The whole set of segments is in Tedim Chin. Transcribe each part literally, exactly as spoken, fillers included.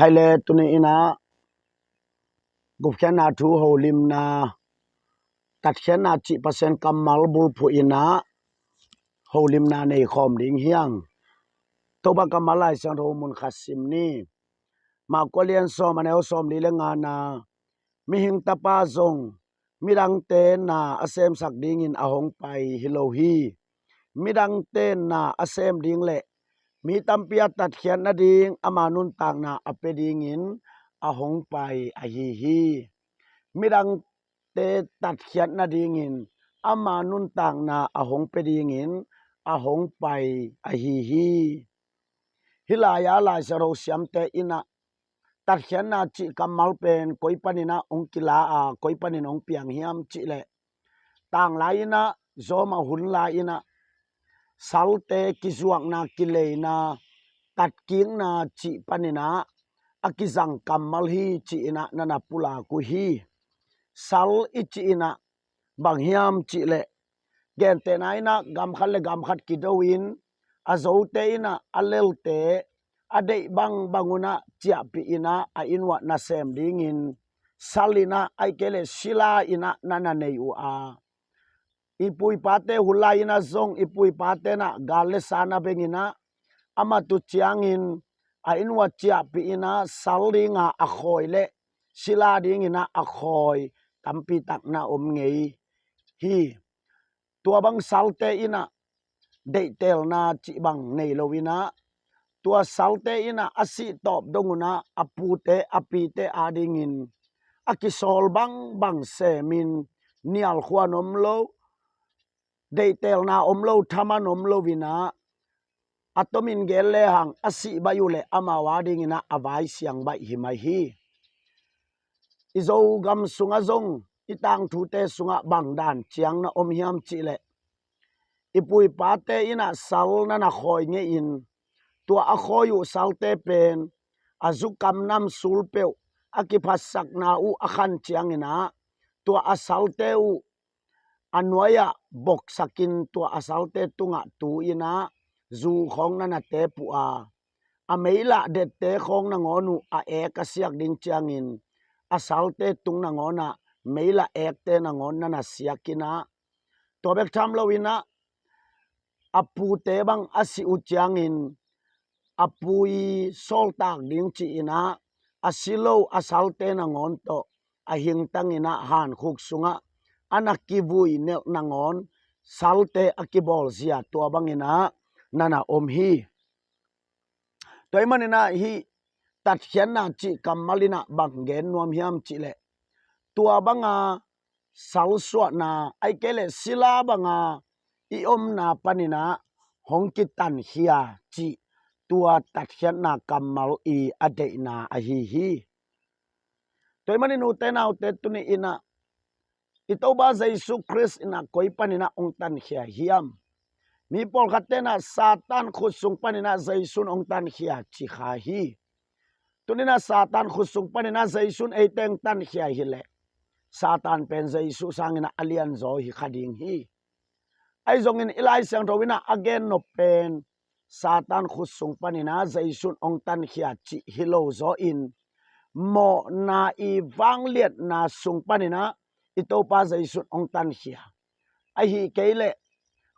Hai le tuni in ah gupkhiatna thu holimna, tatkhiatna cih Pasian kammal bulphuh in ah holimna nei khawm ding hi hang. Topa kammal Lai Siangtho mun khat sim ni. Marka lian sawm, a neu sawmli le ngana, mihing Tapa zong midangte na a semsak dingin a hong pai hi lo hi. Midangte na a sem ding le mi tampi a tatkhiat nading ama nuntakna a pia dingin a hong pai ahi hi. Midangte tatkhiat nadingin ama nuntakna a hong pia dingin a hong pai ahi hi. Hih lai-a Lai Siangtho siamte in ah tatkhiatna cih kammal pen koi panin ah hong kila a, koi panin hong piang hiam cih leh, tanglai in ah, Rom a hun lai in ah salte kizuakna, kileina, tatkikna cih panin ah a kizang kammal hi ci-in ah na na pulak uh hi. Sal i cih in ah bang hiam cih leh, gentehna in ah gam khat le gam khat kido in, a zote in ah a lelte a deih bangbang un ah ciahpih in ah a inn uah na sem dingin sal in ah, ahih kei leh sila in ah na na nei uh a, i pu i pate hun lai in ah zong i pu i pate in ah gal le sa na beng in ah, a mat uh ciangin a inn uah ciahpih in ah sal ding a, a khawi le sila ding in ah a khawi tampi tak na om ngei hi. Tua bang salte in ah deihtelna cih bang nei lo in ah, tua salte in ah a sih tawp dong un ah a pute a pite adingin a kisawl bangbang semin, nialkhuan om lo, deihtelna om lo, thaman om lo in ah, a tomin gen lehang a sih baih uh leh amau adingin ah a vaisiang baih hi mai hi. I Zogam sungah zong i tangthute sungah bang dan ciang na om hiam cih leh, i pu i pate in ah sal na na khawi ngei in, tua a khawi uh salte pen a zukam nam sul peuh a kiphatsakna uh a khan ciangin ah, tua a salte uh a nuai-ah boksakin tua a salte tungah tu in ah zu khawng na na tep uh a, a meilah dette khawng nangawn uh a ek a siak ding ciangin a salte tung nangawn ah meilah ekte nangawn na na siak in ah, tua bek tham lo in ah a pute bang a sih uh ciangin a pu i sawltak ding ci-in ah a si lo a salte nangawn tawh a hingtang in ah hankhuk sungah a na kivui nelh nangawn salte a kibawlzia tua bangin ah na na om hi. Tua ahih manin ah hih tatkhiatna cih kammal in ah bang gen nuam hiam cih leh, tua banga salsuahna, ahih kei leh sila banga i omna panin ah hong kitankhia cih tua tatkhiatna kammal i a deihna ahi hi. Tua ahih manin ute naute, tuni in ah i Topa Jesu Khrist in ah koi panin ah hong tankhia hiam? Mi pawlkhatte in ah Satan khut sung panin ah Jesu in hong tankhia ci kha hi. Tuni in ah Satan khut sung panin ah Jesu in eite hong tankhia hi leh, Satan pen Jesu sangin ah a lianzaw hi kha ding hi. Ahi zongin i Lai Siangtho in ah a gennop pen Satan khut sung panin ah Jesu in hong tankhia cih hi lo zaw in, mawhna i vangliatna sung panin ah i Topa Jesu in hong tankhia, ahih kei leh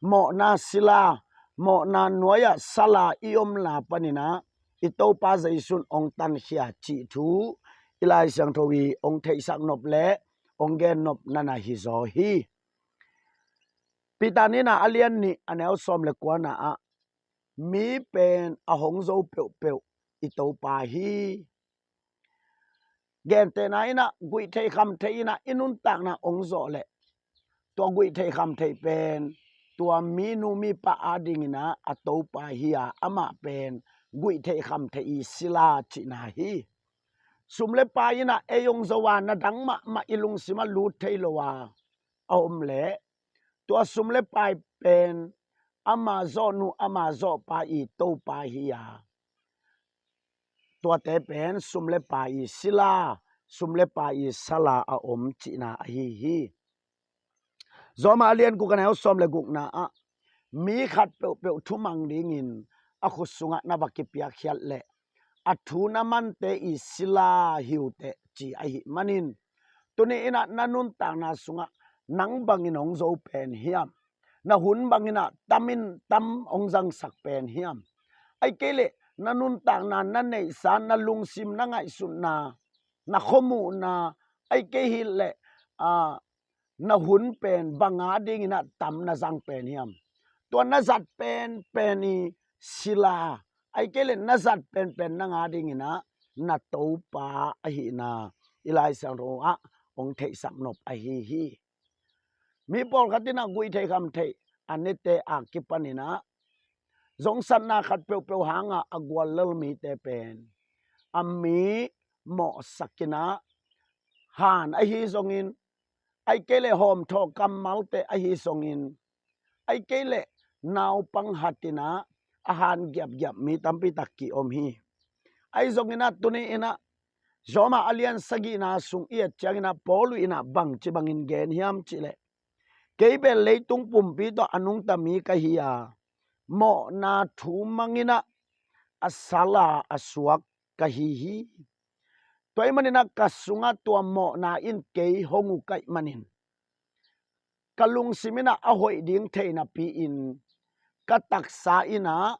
mawhna sila, mawhna nuai-ah sala i omna panin ah i Topa Jesu in hong tankhia cih thu i Lai Siangtho i hong theihsak nop le hong gennop na na hi zaw hi. Peter nihna a lian nih a neu sawm le kuana ah, mi pen a hong zo peuhpeuh i Topa hi. Gentehna in ah guihtheih khamtheih in ah i nuntakna hong zawh leh, tua guihtheih khamtheih pen tua minu mipa adingin ah a Topa hi a, amah pen guihtheih khamtheih i sila cihna hi. Sum le pai in ah ei hong zo a, na dang mahmah i lungsim ah lut thei lo a a om leh, tua sum le pai pen ama zawhnu ama zawhpa i Topa hi a, tuate pen sum le pai i sila, sum le pai i sala a om cihna ahi hi. Rom a lian guk a neu sawm le gukna ah, mi khat peuhpeuh thumang dingin a khut sungah na va kipiakkhiat leh, a thu na mante i sila hi uh teh ci ahih manin, tuni in ah na nuntakna sungah nang bangin hong zo pen hiam? Na hun bangin ah tam in tam hong zangsak pen hiam? Ahih kei leh na nuntakna, na neihsa, na lungsim, na ngaihsutna, na khuamuhna, ahih kei hi leh, ah, na hun pen bang a dingin ah tam na zang pen hiam? Tua na zat penpen i sila, ahih kei leh na zat penpen nang a dingin ah na Topa ahihna i Lai Siangtho ah hong theihsak nop ahi hi. Mi pawlkhat in ah guihtheih khamtheih a nete a kipanin ah zongsatna khat peuhpeuh hangah a guallel mite pen a mi mawhsak in ah, han ahi zongin, ahih kei leh hawmthawh kammalte ahi zongin, ahih kei leh naupang hat in ah a han giapgiap mi tampi tak ki-om hi. Ahi zongin ah tuni in ah Roma a lian sagihna sung i et ciangin ah Paul in ah bangci bangin gen hiam cih leh, kei pen leitung pumpi tawh a nungta mi ka hi a, mawhna thu mang in ah a sal a, a suak ka hi hi. Tua ahih manin ah ka sungah tua mawhna in kei hong uk ahih manin, ka lungsim in ah a hoih ding thei napi-in ka taksa in ah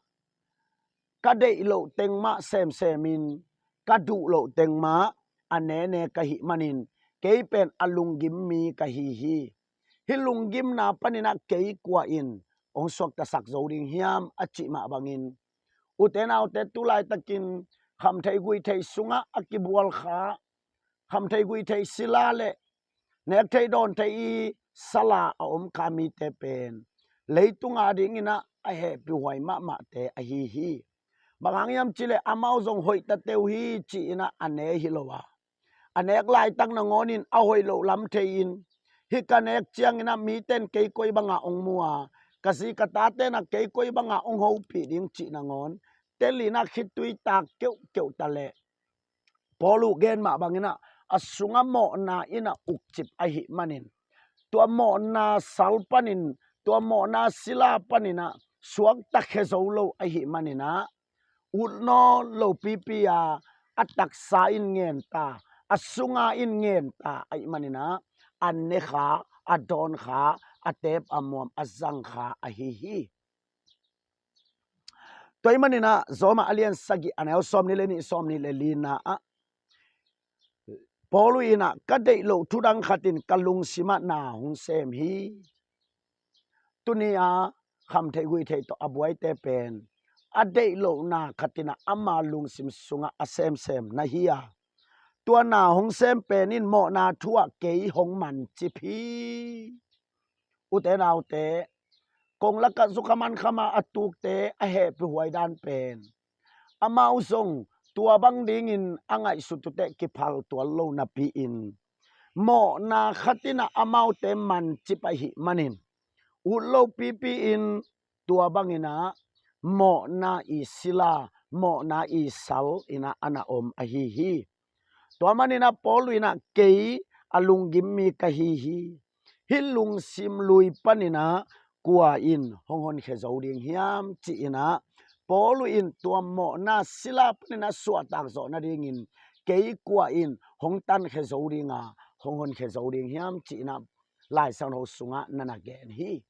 ka deih loh teng mah semsemin, ka duh loh teng mah a nene ka hih manin, kei pen a lunggim mi ka hi hi. Hih lunggimna panin ah kei kua in hong suaktasak zo ding hiam a cih mah bangin, ute naute, tu laitakin khamtheih guihtheih sungah a kibual kha, khamtheih guihtheih sila leh nektheih dawntheih i sal a a om kha mite pen leitung a dingin ah a hehpihhuai mahmahte ahi hi. Bang hang hiam cih leh amau zong hoih ta teuh hi ci-in ah a ne hi lo a, a nek laitak nangawnin a hoih loh lam thei-in, hih ka nek ciangin ah mite in kei koi bangah hong mu a, ka zi ka tate in ah kei koi bangah hong hopih ding cih nangawn tel in ah khitui tak keuhkeuh ta leh, Paul uh gen mah bangin ah a sungah mawhna in ah ukcip ahih manin, tua mawhna sal panin, tua mawhna sila panin ah suakta khia zo lo ahih manin ah, ut nawn lo pipi a, a taksa in ngen ta, a sunga in ngen ta ahih manin ah, a ne kha, a dawn kha, a teep a muam a zang kha ahi hi. Tua ahih manin ah Roma a lian sagih a neu sawmnih le nih, sawmnih le lina ah Paul in ah ka deih loh thudang khat in ka lungsim ah na hong sem hi. Tuni a khamtheih guihtheih tawh a buaite pen a deih loh na khat in ah ama lungsim sungah a semsem na hi a, tua na hong sem pen in mawhna thu ah kei hong mancip hi. Ute naute, kong lakah zukha mankham a a tukte a hehpihhuai dan pen, amau zong tua bang dingin a ngaihsut uh teh kiphal tuan lo napi-in, mawhna khat in ah amaute mancip ahih manin, ut lo pipi-in tua bangin ah mawhna i sila, mawhna i sal in ah a na om ahi hi. Tua manin ah Paul in ah kei a lunggim mi ka hi hi. Hih lungsim lui panin ah kua in hong honkhia zo ding hiam ci-in ah, Paul in tua mawhna sila panin ah suahtak zawh nadingin kei kua in hong tankhia zo ding a, hong honkhia zo ding hiam ci-in ah Lai Siangtho sungah na na gen hi.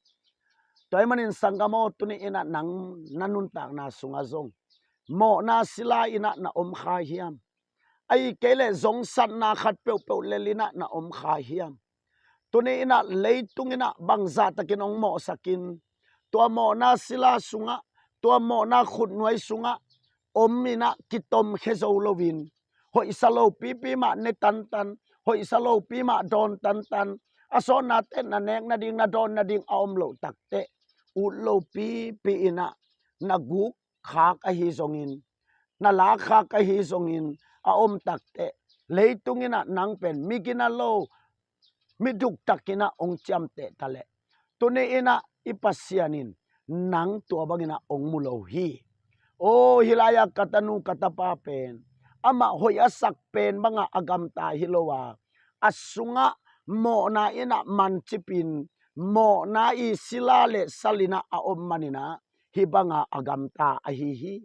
Tua ahih manin sanggam aw, tuni in ah nang na nuntakna sungah zong mawhna sila in ah na om kha hiam? Ahih kei leh zongsatna khat peuhpeuh lel in ah na om kha hiam? Tuni in ah leitung in ah bangzah takin hong mawhsak in, tua mawhna sila sungah, tua mawhna khutnuai sungah om in ah kitomkhia zo loin, hoihsa lopipi mah ne tantan, hoihsa lopi mah dawn tantan, a sawtna teh na nek nading, na dawn nading a om loh tak teh, ut lopipi in ah na guk khak ahi zongin, na lak khak ahi zongin a om tak teh, leitung in ah nang pen mi gina lo, mi duktak in ah hong ciamteh ta leh, tuni in ah i Pasian in nang tua bangin ah hong mu lo hi. Aw, hih lai-ah ka tanu ka tapa pen amah hoih a sak pen bangah a gamta hi lo a, a sungah mawhna in ah mancip in, mawhna i sila le sal in ah a om manin ah hih banga a gamta ahi hi.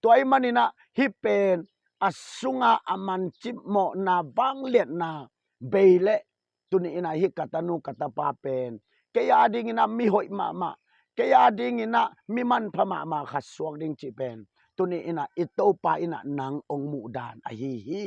Tua ahih manin ah hih pen a sungah a mancip mawhna vangliatna bei leh tuni in ah hih ka tanu ka tapa pen kei a dingin ah mihoih mahmah, kei a dingin ah mi manpha mahmah khat suak ding cih pen tuni in ah i Topa in ah nang hong muh dan ahi hi.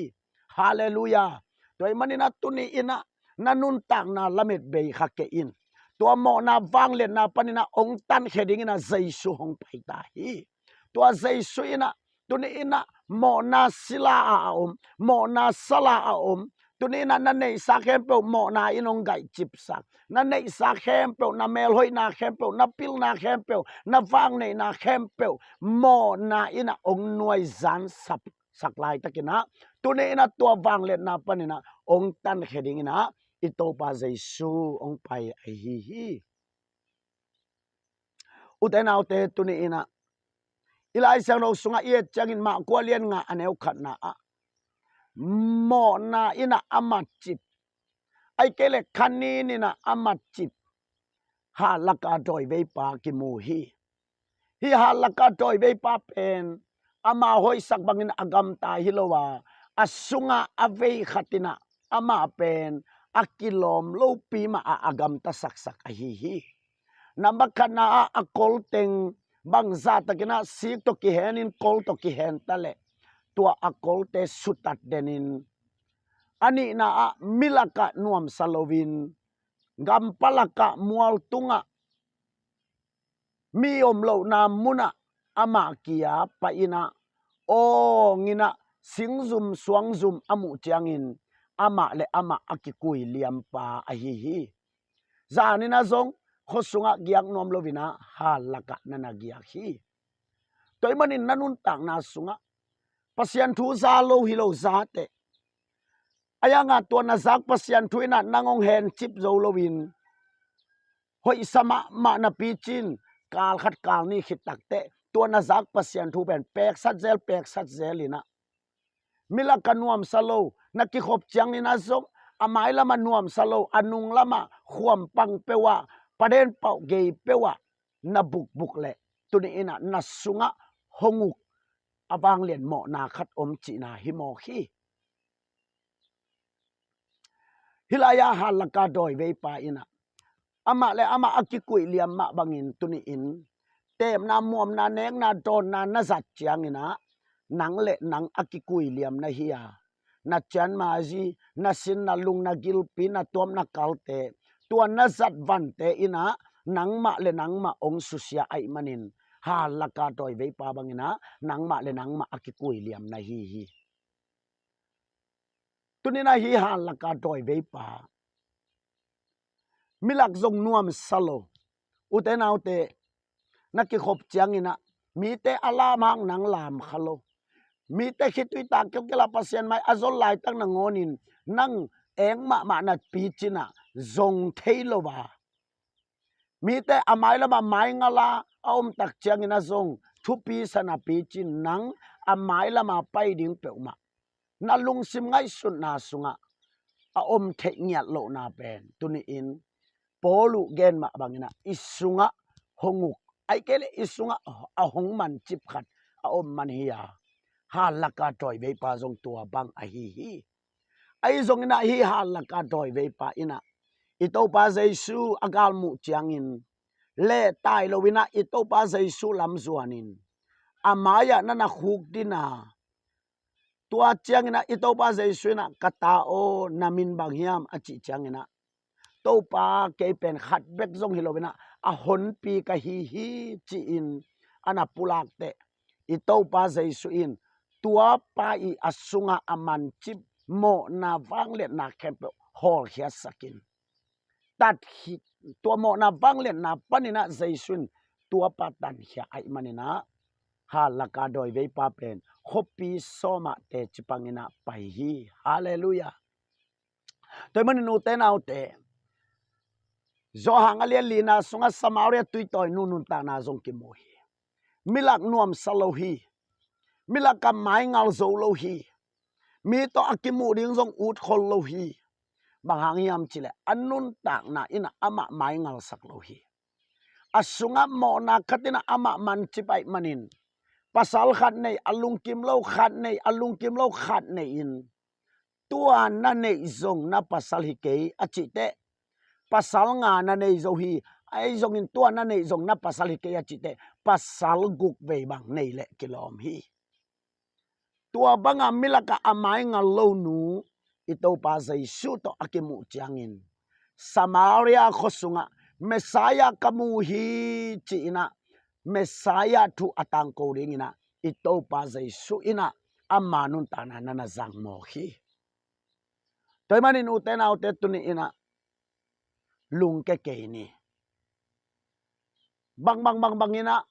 Halleluiah. Tua ahih manin ah tuni in ah na nuntakna lamet bei kha kei in. Tua mawhna vangliatna panin ah hong tankhia dingin ah Jesu hong pai ta hi. Tua Jesu in ah tuni in ah mawhna sila ah a om, mawhna sala ah a om, tuni in ah na neihsa khempeuh mawhna in hong gaihcipsak, na neihsa khempeuh, na melhoihna khempeuh, na pilna khempeuh, na vangneihna khempeuh mawhna in ah hong nuaizan sap sak laitakin ah tuni in ah tua vangliatna panin ah hong tankhia dingin ah i Topa Jesu hong pai ahi hi. Ute naute, tuni in ah i Lai Siangtho sungah i et ciangin Marka a lian nga a neu khatna ah mawhna in ah a matcip, ahih kei leh khanin in ah a matcip hallaka dawiveipa kimu hi. Hih hallaka dawiveipa pen ama hoihsak bangin a gamta hi lo a, a sungah a vei khat in ah amah pen a kilawm lopi mah ah a gamta saksak ahi hi. Nambat khatna ah a kol teng bangzah takin ah sik tawh kihenin kol tawh kihen ta leh tua a kolte sutat denin, a nihna ah mi lakah nuamsa loin, gampalakah mualtungah mi om lohna munah amah kia pai in ah awng in ah singzum suangzum a muh ciangin amah le amah a kikui liampa ahi hi. Zan in ah zong khua sungah giak nuam loin ah hallakah na na giak hi. Tua ahih manin na nuntakna sungah Pasian thu za lo hi lo zateh, a yangah tua na zak Pasian thu in ah nang hong hencip zo loin hoihsa mahmah napi cin kal khat kal nih khit takteh tua na zak Pasian thu pen peksat zel peksat zel in ah mi lakah nuamsa lo, na kikhop ciangin ah zong a mailamah nuamsa lo, a nunglamah khuampang peuh ah, paden pauh gei peuh ah na bukbuk leh tuni in ah na sungah hong uk a vanglian mawhna khat om cihna hi mawk hi. Hih lai-ah hallaka dawiveipa in ah amah le amah a kikuih liam mah bangin tuni in teepna, muamna, nekna, dawnna na zat ciangin ah nang le nang a kikuih liam na hi a, na cianmazi, na sin, na lung, na gilpi, na tuam, na kalte, tua na zat vante in ah nangmah le nangmah hong susia ahih manin hallaka dawiveipa bangin ah nangmah le nangmah a kikuih liam na hi hi. Tuni in ah hih hallaka dawiveipa, mi lak zong nuamsa lo, ute naute, na kikhop ciangin ah mite a lam hang nang lam kha lo, mite khitui tak kiukial ah Pasian mai a zol laitak nangawnin nang eng mahmah napi cin ah zong thei lo a, mite a mailamah maingal a a om tak ciangin ah zong thupi sa napi cin nang a mailamah pai ding peuhmah na lungsim ngaihsutna sungah a om theih ngiat lohna pen tuni in Paul uh gen mah bangin ah i sungah hong uk, ahih kei leh i sungah a hong mancip khat a om man hi a, hallaka dawiveipa zong tua bang ahi hi. Ahi zongin ah hih hallaka dawiveipa in ah i Topa Jesu a galmuh ciangin lehtai loin ah i Topa Jesu lam zuanin a mai-ah na na khukdin a, tua ciangin ah i Topa Jesu in ah, "Ka ta aw, na min bang hiam?" a cih ciangin ah, "Topa, kei pen khat bek zong hi loin ah a honpi ka hi hi," ci-in a na pulak teh i Topa Jesu in tua pa i a sungah a mancip mawhna vangliatna khempeuh hawlkhiatsakin tat hi. Tua mawhna vangliatna panin ah Jesu in tua pa tankhia ahih manin ah hallaka dawiveipa pen khuapi sawmah teci pangin ah pai hi. Halleluiah. Tua ahih manin ute naute, Johan a lian lina sungah Samaria tuitawi nu nuntakna zong kimu hi. Mi lak nuamsa lo hi. Mi lakah maingal zo lo hi. Mi tawh a kimuh ding zong ut khol lo hi. Bang hang hiam cih leh a nuntakna in ah amah maingalsak lo hi. A sungah mawhna khat in ah amah mancip ahih manin Pasal khat nei, a lungkim lo khat nei, a lungkim lo khat nei in, tua na neih zong na pasal hi kei a cih teh, pasal nga na nei zo hi, ahi zongin tua na neih zong na pasal hi kei a cih teh, pasal guk vei bang nei leh kilawm hi. Tua banga mi lakah a mai ngal lo nu i Topa Jesu tawh a kimuh ciangin, Samaria khua sungah Messiah ka mu hi ci-in ah, Messiah thu a tangko dingin ah i Topa Jesu in ah ama nuntakna na na zangmawk hi. Tua ahih manin ute naute, tuni in ah lungke kei ni. Bangbang bangbang in ah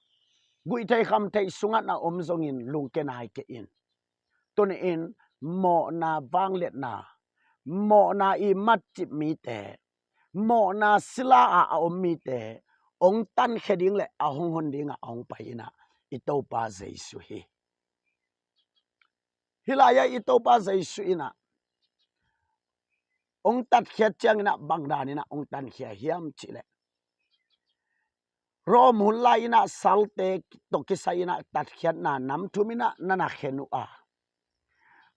guihtheih khamtheih sungah na om zongin lungke nai kei in. Tuni in mawhna vangliatna, mawhna i matcip mite, mawhna sila ah a om mite hong tankhia ding le a hong hon dingah a hong pai in ah i Topa Jesu hi. Hih lai-ah i Topa Jesu in ah hong tatkhiat ciangin ah bang danin ah hong tankhia hiam cih leh, Rome hun lai-in ah salte tawh kisai-in ah tatkhiatna nam thum in ah na na khen uh a,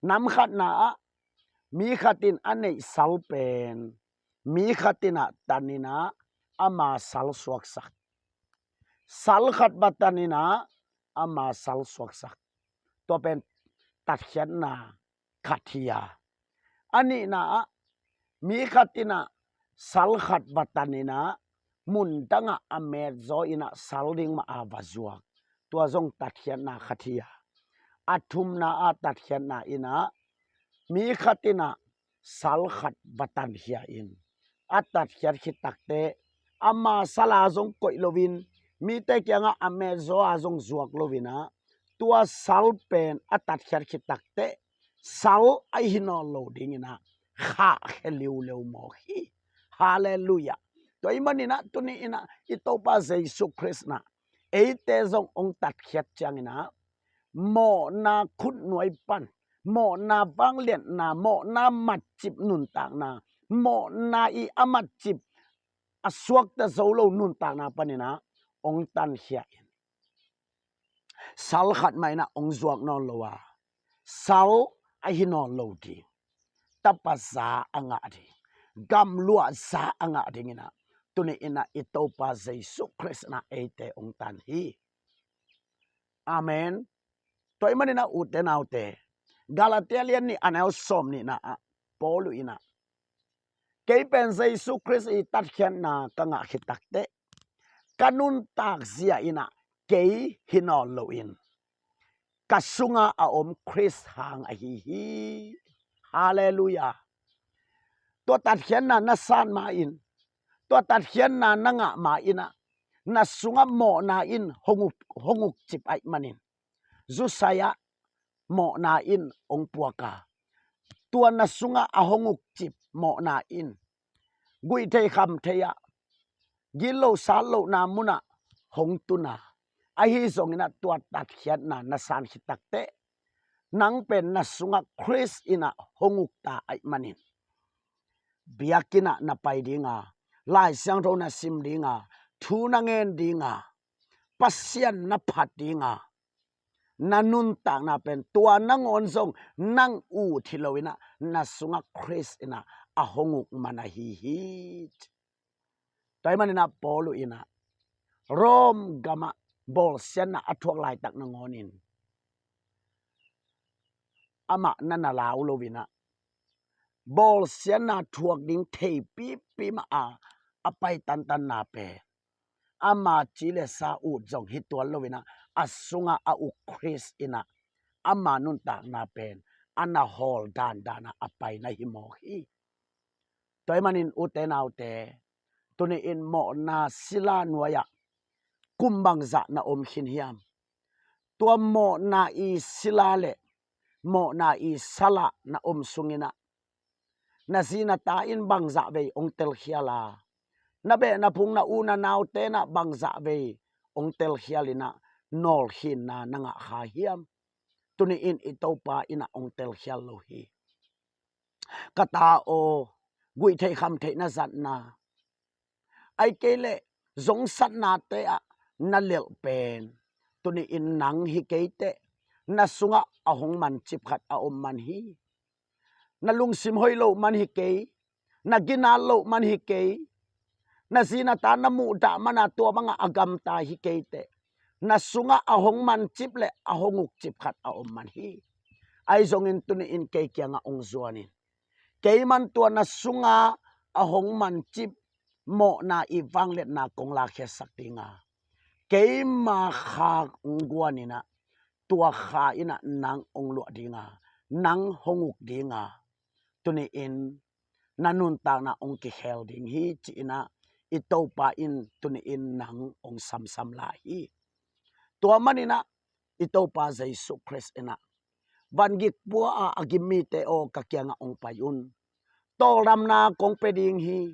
nam khatna ah mi khat in a neih sal pen mi khat in ah tan in ah ama sal suaksak, sal khat va tan in ah ama sal suaksak. Tua pen tatkhiatna khat hi a. A nihna ah mi khat in ah sal khat va tan in ah mun dangah a metzaw in ah sal ding mah a va zuak. Tua zong tatkhiatna khat hi a. A thumna ah tatkhiatna in ah mi khat in ah sal khat va tankhia in, a tatkhiat khit takteh ama sal a zong koih loin, mite kiangah a metzaw a zong zuak loin ah, tua sal pen a tatkhiat khit takteh sal ahi nawn lo dingin ah khahkhia liuleu mawk hi. Halleluiah. Tua ahih manin ah tuni in ah i Topa Jesu Khrist in ah eite zong hong tatkhiat ciangin ah mawhna khutnuai pan, mawhna vangliatna, mawhna matcip nuntakna, mawhna i a matcip a suakta zo lo nuntakna panin ah hong tankhia in, sal khat mah in ah hong zuak nawn lo a, sal ahi nawn lo ding, tapa za a ngah ding, gamluah za a ngah dingin ah tuni in ah i Topa Jesu Khrist in ah eite hong tan hi. Amen. Tua ahih manin ah ute naute, Galatia lian nih a neu sawm nihna ah Paul in ah, kei pen Jesu Khrist i tatkhiatna ka ngah khit takteh ka nuntak zia in ah kei hi nawn loin ka sunga a om Khrist hang ahi hi. Halleluiah. Tua tatkhiatna na san ma-in, tua tatkhiatna na ngah ma-in ah na sungah mawhna in hong uk, hong ukcip ahih manin, zusai-ah mawhna in hong puak a, tua na sungah a hong ukcip mawhna in guihtheih khamtheih ah, gitloh satlohna munah hong tun a, ahi zongin ah tua tatkhiatna na san khit takteh nang pen na sungah Khrist in ah hong ukta ahih manin, biakinn ah na pai ding a, Lai Siangtho na sim ding a, thu na ngen ding a, Pasian na phat ding a, na nuntakna pen tua nangawn zong nang ut hi loin ah na sungah Khrist in ah a hong uk man ahi hi. Tua ahih manin ah Paul in ah Rome gamah bawlsiatna a thuak laitak nangawnin amah na na lau loin ah, bawlsiatna thuak ding theipipi mah a, a pai tantanna pen ama ci le sa ut zong hi tuan loin ah, a sungah a uk Khrist in ah ama nuntakna pen a na hawl dandan ah a pai na hi mawk hi. Tua ahih manin ute naute, tuni in mawhna sila nuai-ah kum bangzah na om khin hiam? Tua mawhna i sila le mawhna i salah na om sungin ah na zi na ta in bangzah vei hong telkhial a, na beh na phung na u na naute in ah bangzah vei hong telkhial in ah nawlkhinna na ngah kha hiam? Tuni in i Topa in ah hong telkhial lo hi. Ka ta aw, guihtheih khamtheih na zatna, ahih kei leh zongsatnate ah na lelh pen tuni-in nang hi kei teh, na sungah a hong mancip khat a om man hi. Na lungsim hoih loh man hi kei, na ginat loh man hi kei, na zi na ta na muhdah mana tua bangah a gamta hi kei teh, na sungah a hong mancip le a hong ukcip khat a om man hi. Ahi zongin tuni-in kei kiangah hong zuanin, kei man tua na sungah a hong mancip mawhna i vangliatna kong lakkhiatsak dinga, keima kha hong guaninah, tua kha innah nang hong luah dinga, nang hong uk dinga, tuni-in na nuntakna hong kikhel ding hi, ci-inah i Topa in tuni-in nang hong samsam lai hi. Tua maninah i Topa Jesu Khrist innah vangik pua-a a gim mite aw, ka kiangah hong pai un. Tawldamna kong pia ding hi.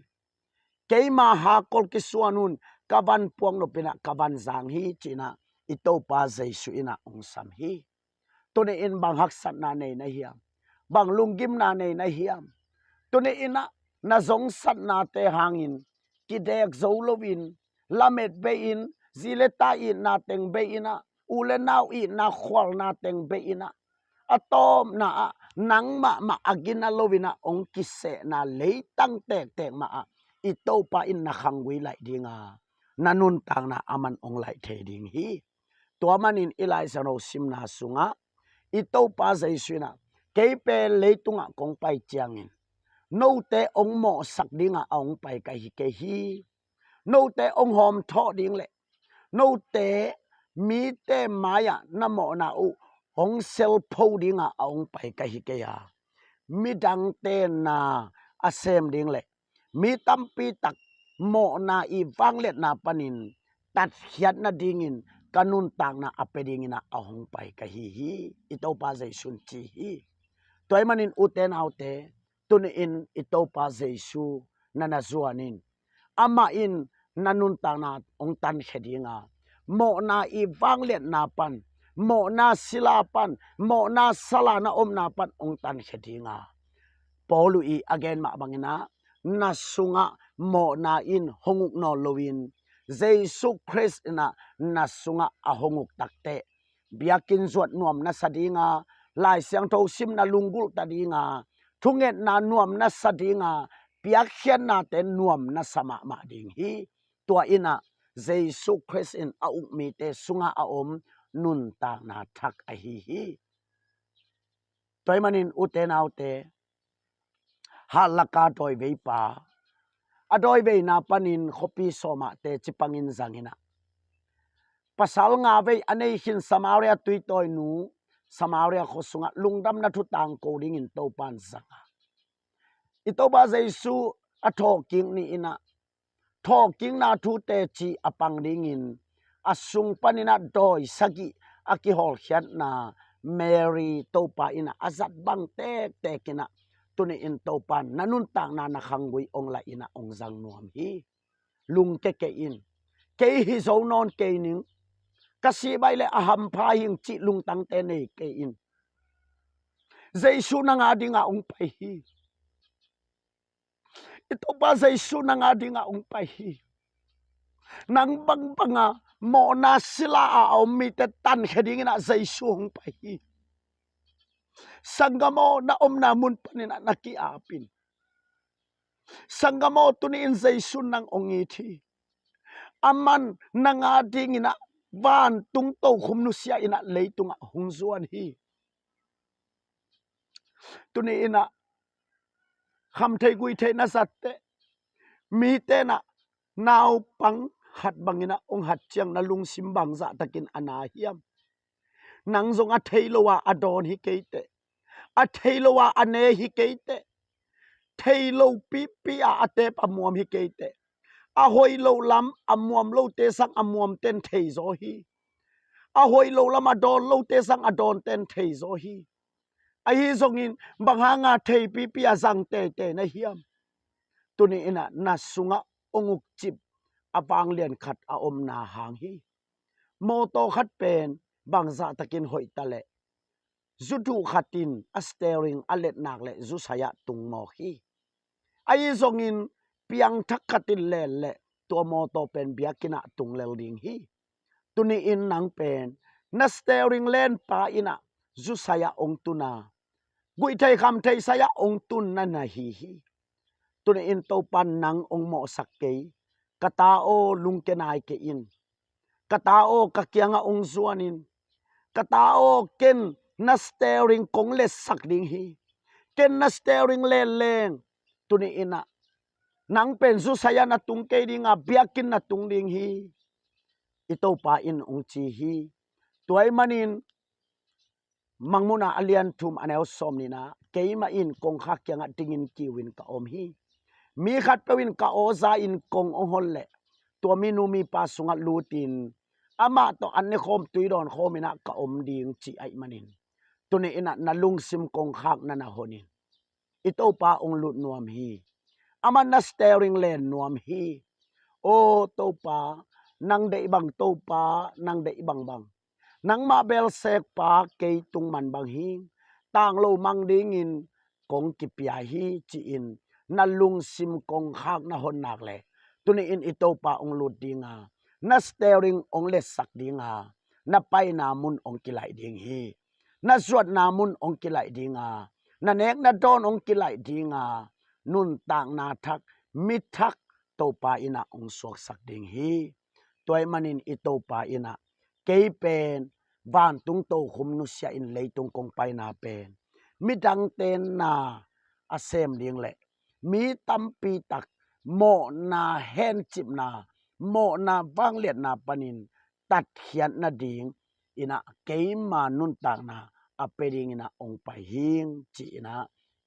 Keima hakkol kisuan un, ka van puak nopinah ka van zang hi, ci-inah i Topa Jesu innah hong sam hi. Tuni-in bang haksatna nei na hiam? Bang lunggimna nei na hiam? Tuni-inah na zongsatnate hangin kidek zo loin, lamet bei-in, zi le ta itna teng bei-inah, u le nau itna khualna teng bei-inah, a tawpna ah nang mahmah a gina loinah hong kisehna leitang tektek mahah i Topa in na khanggui laih dinga, na nuntakna aman hong laih thei ding hi. Tua manin i Lai Siangtho simna sungah i Topa Jesu innah, kei pen leitungah kong pai ciangin note hong mawhsak dingah a hong pai ka hi kei hi. Note hong hawmthawh ding le note mite mai-ah na mawhna uh hong selpho dingah a hong pai ka hi kei a, midangte na a sem ding le mi tampi tak mawhna i vangliatna panin tatkhiat nadingin ka nuntakna a pia dinginah a hong pai ka hi hi, i Topa Jesu in ci hi. Tua ahih manin ute naute, tuni-in i Topa Jesu na na zuanin, amah in na nuntakna hong tankhia dinga, mawhna i vangliatna pan, mawhna sila pan, mawhna sala na omna pan hong tankhia dinga, Paul uh i a gen mah banginah na sungah mawhna in hong uk nawn loin, Jesu Khrist innah na sungah a hong uk takteh, biakinn zuat nuam na sa dinga, Lai Siangtho simna lunggulhta dinga, thungetna nuam na sa dinga, piakkhiatnate nuam na sa mahmah ding hi. Tua innah Jesu Khrist in a uk mite sungah a om nuntakna thak ahi hi. Tua ahih manin ute naute, hatlaka dawiveipa, a dawiveina panin khuapi sawmahte cipangin zanginah, pasal nga vei a nei khin Samaria tuitawinu, Samaria khua sungah lungdamna thu tangko dingin Topa in zanga, i Topa Jesu a thawhkik ni innah, thawhkikna thu teci a pang dingin a sung paninah dawi sagih a kihawlkhiatna Mary Topa innah a zat bang tektek innah, tuni-in Topa in na nuntakna na khanggui hong laih innah hong zang nuam hi. Lungke kei in, kei hi zo nawn kei ning, ka sih baih le a hampha hing cih lungtangte nei kei in, Jesu nang a dingah hong pai hi. I Topa Jesu nang a dingah hong pai hi. Nang bangbanga mawhna sila a om mite tankhia dinginah Jesu hong pai hi. Sanggam aw, na omna mun paninah na ki-apin. Sanggam aw, tuni-in Jesu nang hong it hi. Aman nang a dinginah vantung tokhom nusia innah leitungah hong zuan hi. Tuni innah khamthei guihthei na zatteh, mite innah naupang hat banginah hong hat ciang na lungsim bangzahtakin a na hiam? Nang zong a thei lo a a dawn hi kei teh, a thei lo a a ne hi kei teh, thei lo pipi a a tep a muam hi kei teh, a hoih lo lam a muam lote sang a muamten thei zaw hi. A hoih lo lam a dawn lote sang a dawnten thei zaw hi. Ahi zongin bang hanga thei pipi a zang teitei na hiam? Tuni innah na sungah hong ukcip a vanglian khat a omna hang hi. Mawtaw khat pen bangzahtakin hoih taleh, zu duh khat in a steering a letnak le zu sai-ah tung mawk hi. Ahi zongin piangthak khat in len leh tua mawtaw pen biakinn ah tung lel ding hi. Tuni-in nang pen na steering lenpa in ah zusai-ah hong tun a, guihthei khamthei sai-ah hong tun na na hi hi. Tuni-in Topa nang hong mawhsak kei. Ka ta aw, lungkia nai kei in. Ka ta aw, ka kiangah hong zuan in. Ka ta aw, ken na steering kong letsak ding hi. Ken na steering len leng tuni-in ah nang pen zusai-ah na tung kei ding a, biakinn na tung ding hi. I Topa in hong ci hi. Tua ahih manin Mangmuhna a lian thum a neu sawm nihna, keimah in kongkhak kiangah dingin kiu in ka om hi. Mi khatpeuh in ka aw za-in kong hong hon leh tua minu mipa sungah lutin amah tawh an ne khawm tui dawn khawm in ah ka om ding, ci ahih manin tuni-in ah na lungsim kongkhak na na hon in. I Topa hong lut nuam hi. Amah na steering len nuam hi. Aw Topa, nang deih bang Topa, nang deih bangbang. Nangmah belsekpa kei tung man bang hi. Tanglo mang dingin kong kipia hi, ci-in na lungsim kongkhak na hon nak leh tuni-in i Topa hong lut ding a, na steering hong letsak ding a, na paina mun hong kilaih ding hi. Na zuatna mun hong kilaih ding a, na nek na dawn hong kilaih ding a, nuntakna thak, mi thak Topa in ah hong suaksak ding hi. Tua ahih manin i Topa in ah kei pen vantung tokhom nusia in leitung kong paina pen midangte na a sem ding leh mi tampi tak mawhna hencipna, mawhna vangliatna panin tatkhiat nading in ah keima nuntakna a pia dingin ah hong pai hing, ci-in ah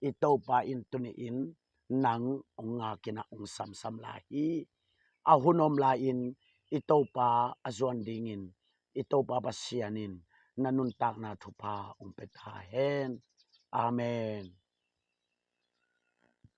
i Topa in tuni-in nang hong ngak in ah hong samsam lai hi. A hun om lai-in i Topa a zuan dingin i Topa Pasian in na nuntakna thupha hong pia ta hen. Amen.